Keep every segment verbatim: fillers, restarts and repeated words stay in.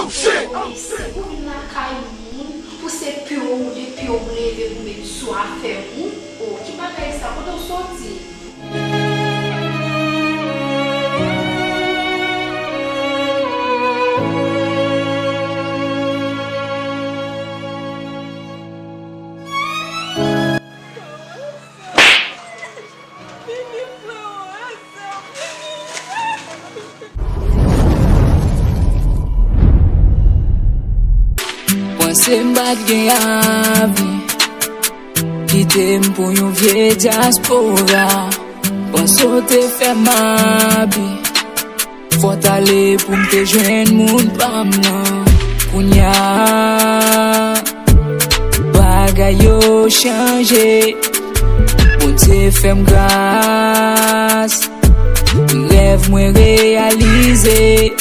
Wi, si ou vin lakay moun, ou se pyo ou de pyo ou leve ou met sou afè moun, o, ki bagay sa, kote w soti? Panse m pa t gen avi, kite m pou yon vye dyaspora. Panse w te fè m abi, fò t ale pou m te jwenn moun pa m nan. Kounya, bagay yo chanje, Bondye fè m gras. Rèv mwen reyalize.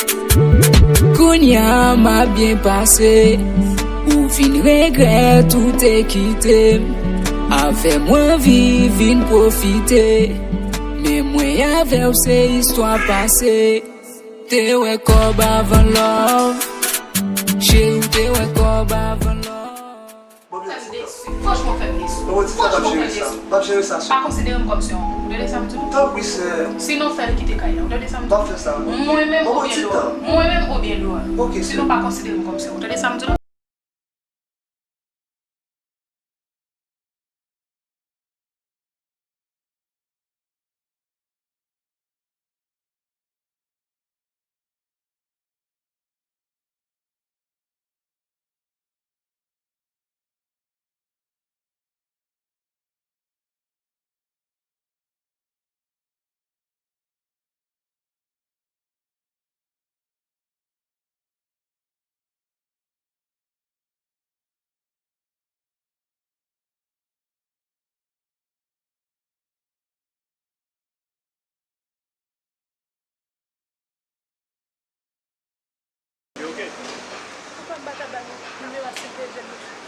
Kounya m ap byen pase. Ou vin regrèt ou te kite m. Avè mwen viv vin pwofite. Men mwen avè w se istwa pase. Te wè kòb avan love. Cheri, ou te wè kòb avan love. Fè m desi. Franchman, fè m desi. Franchman, fè m desi. M ap jere sa, sè. Pa konsidere m kòm sè w ankò. Ou tande sa m di w? Tanpri, sè. Sinon, fè l kite kay la. Ou tande sa m di w? M ap fè sa, wi. Mwen menm oubyen Lora? Mwen menm oubyen Lora? Ok, sè. Sinon, pa konsidere m kòm sè w. Ou tande sa m di w?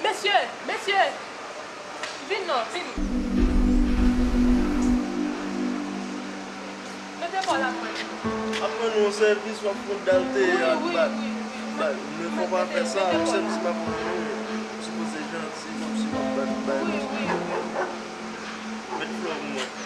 Mesye, mesye! Vin non, vini. Mete kò la pou mwen. Ap rann ou yon sèvis, w ap fè yon dal teyat, wi, wi, wi, wi. Ba, men fò pa fè sa, yon sèvis m ap rann ou, ou sipoze janti, kòmsi w ap bat, bay. Wi, wi, wi. Met flè pou mwen.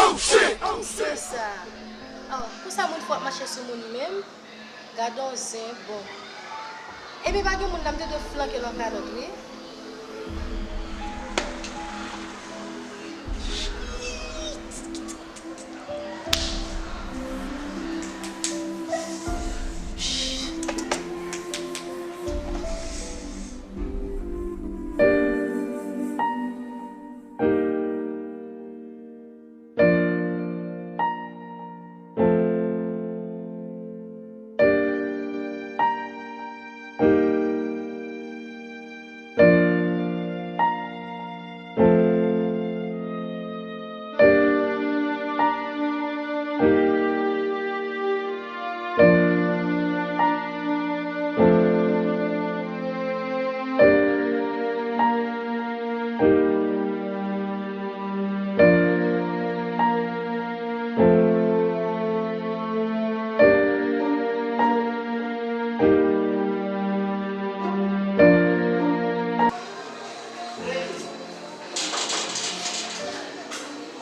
Oh shit! Oh shit! Sa. Oh, pou sa moun fò ap mache sou moun menm? Gadon zen bon. Epi pa gen moun la, m te dwe flanke l an kalòt, wi.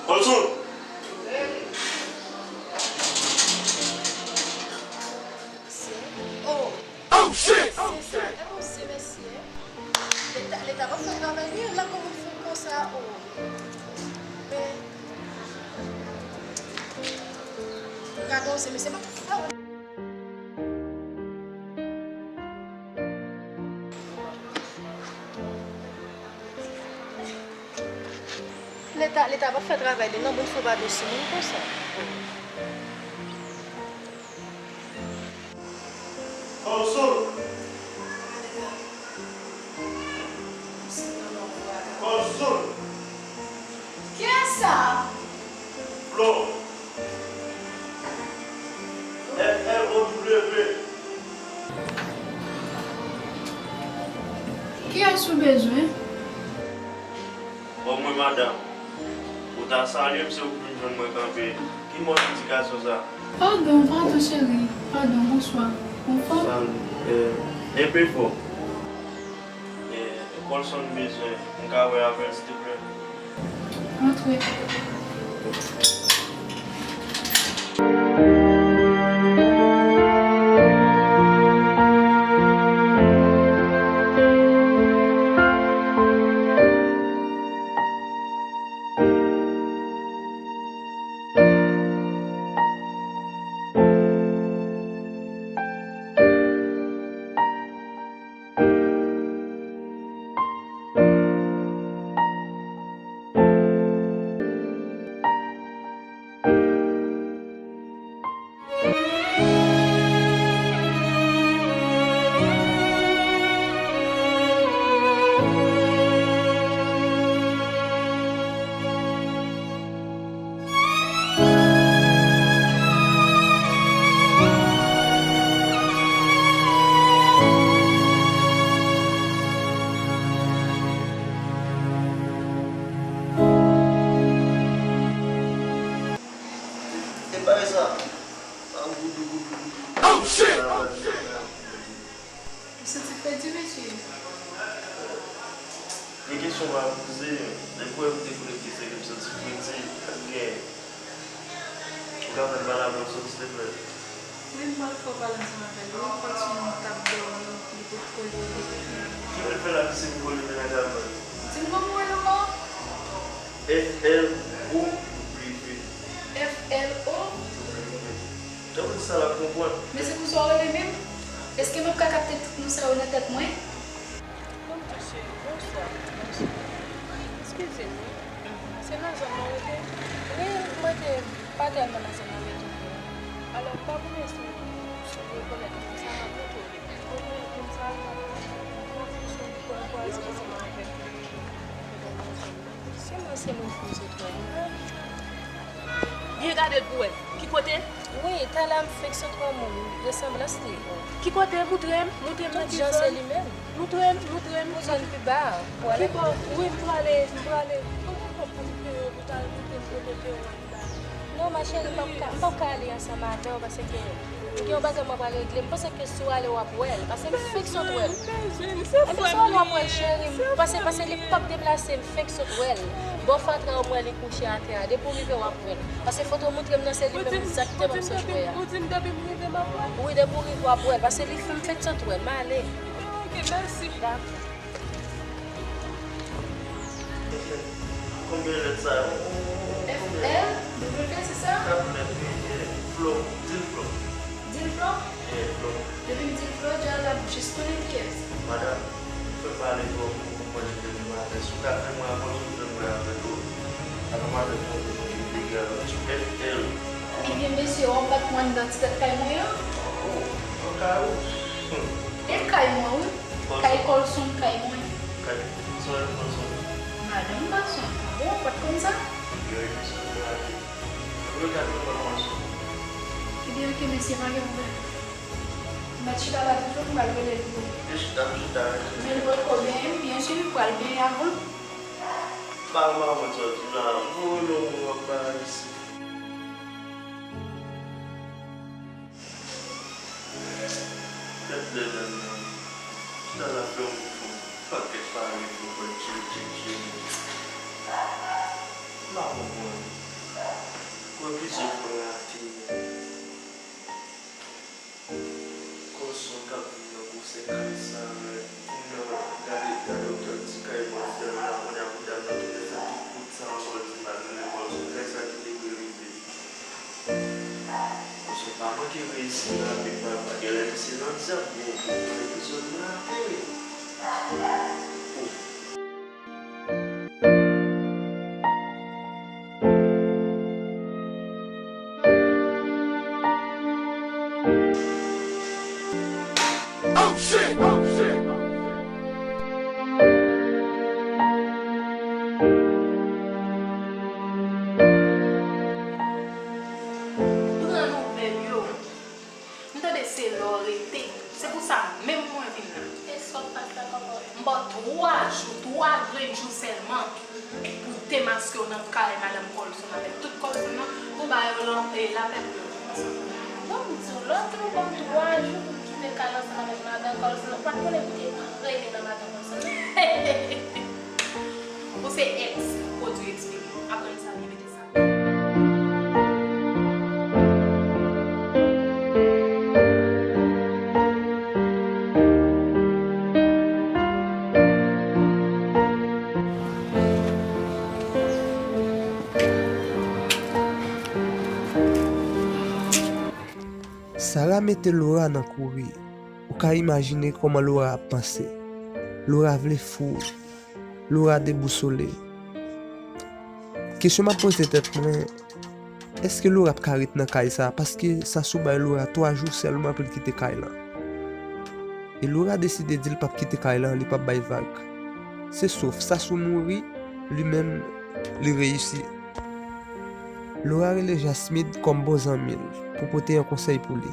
Olson! Oh! Oh shit! Se sa, e bon, se mesye. Leta, leta pa fè travay li, la kòman fè konsa, oh. Men, Ka gen yon se mesye pa. Leta, Leta p ap fè travay li non, moun fou pa dou sou moun konsa. Kòlson! Kòlson! Kiyès sa? Flo! F L O W. Kiyès ou bezwen? Bon, mwen, madanm, ou ta salye m si w vin jwenn mwen kanpe. Ki mòd edikasyon sa? Padon, padon, cheri. Padon, bonswa. Ou anfòm? Salut. Eh, enpe fò. Eh, Colson bezwen. M ka wè avè l, silteplè? Antre. E bagay sa. Sa goudou, goudou, goudou. Oh, shit! M santi fredi, mesye. Gen kesyon w pa poze, depi w wè m dekonekte, se ke m santi fredi, pa t gen. Ou ka fè m pale avè w sòti, silteplè? Wi, m pral fè w pale ansanm avè l. Wi, Colson t ap dòmi, li potko leve. Ki moun fè l ap di se m ko leve nan kay mwen? Di m kòman w rele ankò? F L O W. F L O W. Lè w di sa, l ap konprann. Men se konsa w rele menm? Èske m ap ka kapte tout non sa yo nan tèt mwen? Kòm tou cheri, bonswa. Bonswa. Eskize m, wi. Se nan zòn nan w rete? Wi, m rete pa tèlman nan zòn nan, men tou pre. Alò, m pa konnen si, si w rekonèt moun sa, m ap montre w li. Ou rekonèt moun sa, m ap montre w li. M ap montre w li pou m kwaze ansanm avèk li. Se mwen, se mwen, fè m sot wè. Byen gade l pou wè. Ki kote? Wi, talè a m fenk sot wè moun, resanblans li. Ki kote? Moutre m, moutre m nan ki zòn? Tout jan se li menm. Moutre m, moutre m. Yon zòn pi ba, pou ale. Ki bò? Wi, m prale, m prale. Kote w ap montre yo pou ta al moutre m kote ke w anba? Non, ma chérie, m p ap ka, m p ap ka ale ansanm avè w, paske m gen yon bagay mwen pral regle. M panse ke si w ale, w ap wè l, paske m fenk sot wè l. Enben, si w ale, w ap wè l, cheri. M panse, paske li p ap deplase, m fenk sot wè l. Bò fatra, w wè li kouche atè a. Depi w rive, w ap wè l. Paske foto w montre m nan, se li menm egzakteman m sot wè a. Ou di m depi m rive, m ap wè l? Wi, depi w rive, w ap wè l, paske li, m fenk sot wè l. M ale. Ok, mèsi. Dakò. Konbyen lèt sa yo? F L W, se sa? Kat lèt, wi, yeah. Flo, di l Flo. Di l Flo? Yeah, Flo. Depi m di l Flo, djaz ap jis konnen kiyès. Madanm, fè m pale pou w konprann li depi maten. Si w ka fè mwen avans, ou fè mwen avèk ou. Alò, madanm, fè yon kote pou m te gade sou F L. Ebyen, mesye, w ap bat mwen anndan ti tèt kay mwen an? Oh, nan kay ou? E kay mwen, wi. Kay Colson, kay mwen. Kay, sa w rele Colson? Madanm Colson. Bon, ou pa t konn sa? Yo, yo, sa w rele? Yo, gade w konn Colson. Ebyen, ok, mesye, pa gen pwoblèm. M ap chita la toujou, m pral rele l pou ou. Yo, chita, m chita, mesye. Men l potko benyen, byen si, m pral benyen avan. Pa, pa, mwen, sa w di la, mwen, non, mwen, w ap bay isi. Tèt lèd anndan. Chita la fè yon pakèt pale pou mwen, tchil, tchil, tchil. M pa konprann. Mwen plizyè fwa rate. Colson k ap viv nan gwosè kay sa, men kounye a, gade, gade otè ti kay mwen anndan la, kounye a, kounye a, m nan tounen fè tout wout sa ankò, di m al rele Colson, kay sa ki te dwe rive. Resi la, men papa, gen lè se nan dyab, men pou epizòd la, wi. Pran nouvèl yo. M tande se la w rete. Se pou sa menm mwen vin la. E sa w fè kòkòt? M ba w twa jou, twa grenn jou sèlman pou w demaske w nan kay madanm Colson avèk tout Colson nan, pou w ba yo lan, e, lapè pou yo viv ansanm. Bon, m di w, lòt jou ban m twa jou pou m kite kay la ansanm avèk madanm Colson nan. Ou pa t konnen pou te rele nan madanm Colson nan. Ou se ex, pwodui eksprime. Aprann sa byen, mete sa. Sarah mete Laura nan kouri. Ou ka imajine kòman Laura ap panse. Laura vle fou. Laura debousole. Kesyon m ap poze tèt mwen, èske Laura ap ka ret nan kay sa a? Paske Sasou bay Laura twa jou sèlman pou l kite kay lan. E Laura deside di l p ap kite kay lan, li p ap bay vag. Se sof Sasou mouri, li menm, li reyisi. Laura rele Jasmine kòm bon zanmi l pou pote yon konsèy pou li.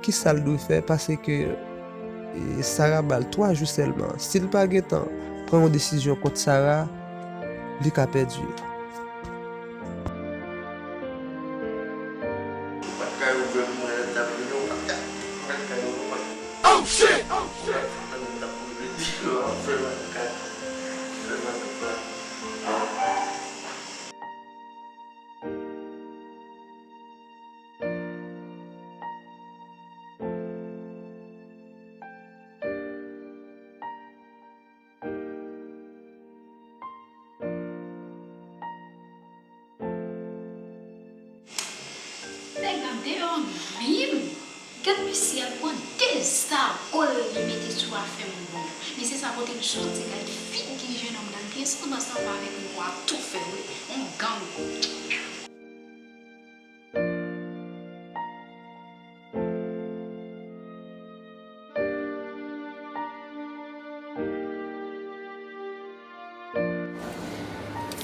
Kisa l dwe fè? Paske, e, Sarah ba l twa jou sèlman. Si l pa gentan pran yon desizyon kont Sarah, li ka pèdi. Ou pa t ka ouvè pou mwen lè m t ap vini, ou pa t ka, ou pa t ka ouvè pou mwen. Oh shit! Oh shit! Ou pa t ka ouvè pou mwen, di yo, fè mwen ka, fè mwen ka. Nèg la deyò menm. Gad misye al pran de zagòl li mete sou afè m bon. Misye sa kote m soti la, li figi jennonm nan, li byen sanble ansanm avèk mwen, w ap tou fè wi. On gang.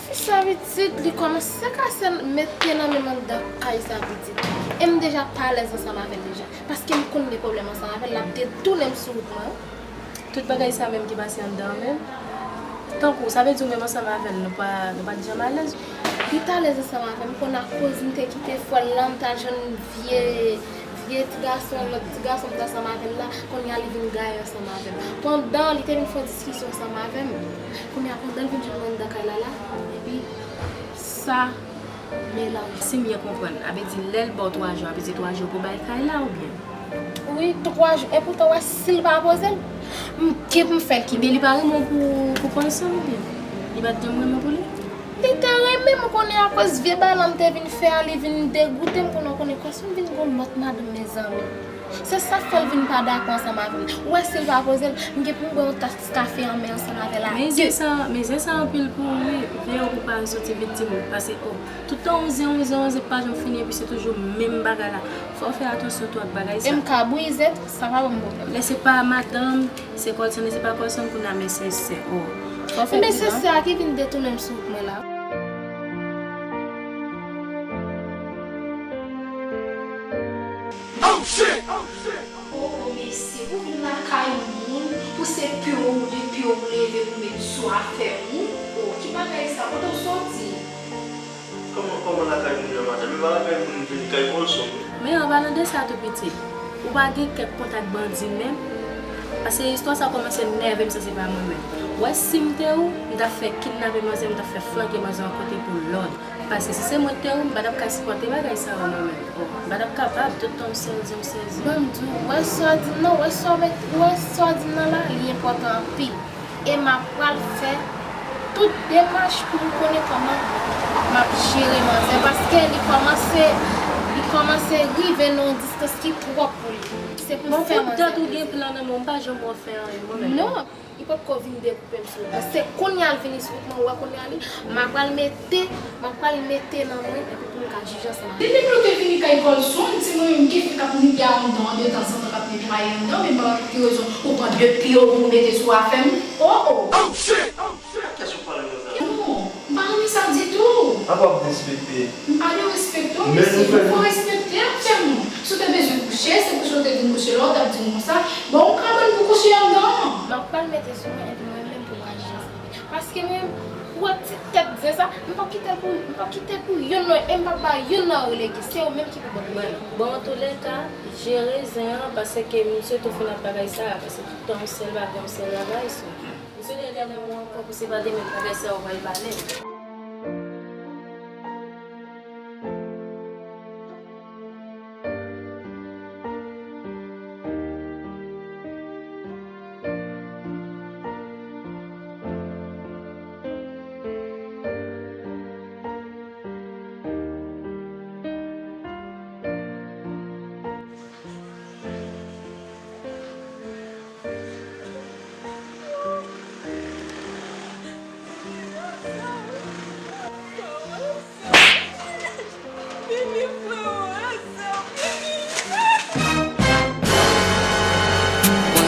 Fi sa pitit, li kòmanse kase met pye nan men m anndan kay sa pitit. E m deja pa alèz ansanm avè l deja. Paske m konn gen pwoblèm ansanm avè l, l ap detounen m sou wout mwen. Tout bagay sa menm ki pase anndan an menm. Tankou, sa vle di ou menm ansanm avè l, nou pa, nou pa t janm alèz? Li t alèz ansanm avè m, konn akoz m te kite frè l lan, m t al jwenn vye, vye ti gason, lòt ti gason m t ansanm avè l la, kounye a li vin gaye ansanm avè m. Pandan li te vin fè yon diskisyon ansanm avè m, kounye a pandan l vin jwenn mwen anndan kay la la, epi sa melanje. Si m byen konprann, a vle di lè l ba w twa jou, a vle di twa jou pou bay kay la oubyen? Wi, twa jou. Epoutan, w wè, si l pa poze l, m, ki pou m fè l kite? Men li pa renmen w pou, pou Colson oubyen? Li pa t janm renmen w pou li? Li te renmen m, konnen akoz vye bagay la m te vin fè a, li vin degoute m, konnen, konnen Colson vin gon lòt madanm, mezanmi. Se sa k fè l vin pa dakò ansanm avè m. Ou wè, si l pa poze l, m gen pou m bwè yon tas kafe anmè ansanm avè l a de. Men zen sa, men zen sa anpil pou ou, wi. Veye w pou w pa soti viktim ou. Pase, o, tout tan ou zen, ou zen, ou zen, pa janm fini, epi se toujou menm bagay la. Fò w fè atansyon tou ak bagay sa. E m ka brize tou, sa pa ban m pwoblèm. Lè se pa madanm, se Colson, lè se pa Colson, kounye a men se sè, o. Fò w fè prizan. Men se sè a ki vin detounen m sou wout mwen la. Oh shit! Oh shit! O, o, mesye, ou vin lakay moun, pou se pye w ou leve, pye w leve pou met sou afè moun. O, ki bagay sa? Kote w soti? Kòman, kòman lakay moun nan, madanm? E pa lakay moun m vin, kay Colson wi. Men an palan de sa tou pitit, ou pa gen kèk kontak bandi menm? Paske istwa sa kòmanse nève m, sa se pa mwen menm. Ou wè, si m te ou, m t ap fè kidnape manzè, m t ap fè flanke manzè yon kote pou lòd. Paske si se mwen k te ou, m pa t ap ka sipòte bagay sa yo mwen menm. O, m pa t ap kapab, tout tan m sezi, m sezi. Ban m di w, wè sa w di m nan, wè sa w met, wè sa w di m nan la, li enpòtan anpil. E m ap pral fè tout demach pou m konnen kòman m ap jere manzè, paske li kòmanse Li kòmanse rive nan yon distans ki twòp pou li. Se pou m fèmen avèk li. Bon, tout dat ou gen plan nan men w, m pa janm wè w fè anyen, mwen menm. Non, li potko vin dekoupe m sou wout mwen. Se kounye a l vini sou wout mwen, ou wè kounye a li, m a pral mete, m a pral mete nan mwen, epi pou m ka jije ansanm avè l. Depi m te vini kay Colson, se mwen menm ki fè k ap netwaye anndan an, detanzantan k ap netwaye anndan, men m pa wè pou ki rezon ou pran de pye w pou w mete sou afè m. Oh, oh! Oh, shit! Oh, shit! Kiyès ou pale konsa? Non, m pa renmen sa ditou. Apa w ap derespekte? M pa derespekte w, men mesye, nou fò respekte afè moun. Si w te bezwen kouche, se kouche w te di m kouche la, w t ap di m konsa, bon, ou ka ban m pou kouche anndan an. M ap pral mete sou mwen, epi mwen menm pou m ka jije ansanm avè l. Paske mwen, pou wè ti tèt zen sa, m p ap kite l pou, m p ap kite l pou youn non, e m p ap ba youn nan yo rele ki se yo menm ki pou ban m. Bon, antoulèka, jere zen an, paske misye tou fin ap bagay sa, paske tout tan yon sèl bagay, yon sèl bagay, so. Misye degaje nan mwen ankò pou se pa demen bagay sa yo pral pale.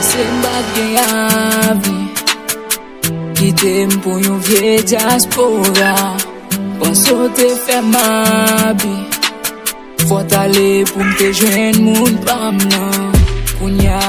Panse m pa t gen avni, kite m pou yon vye dyaspora. Panse w te fè m abi, fò t ale pou m te jwenn moun pa m nan. Kounya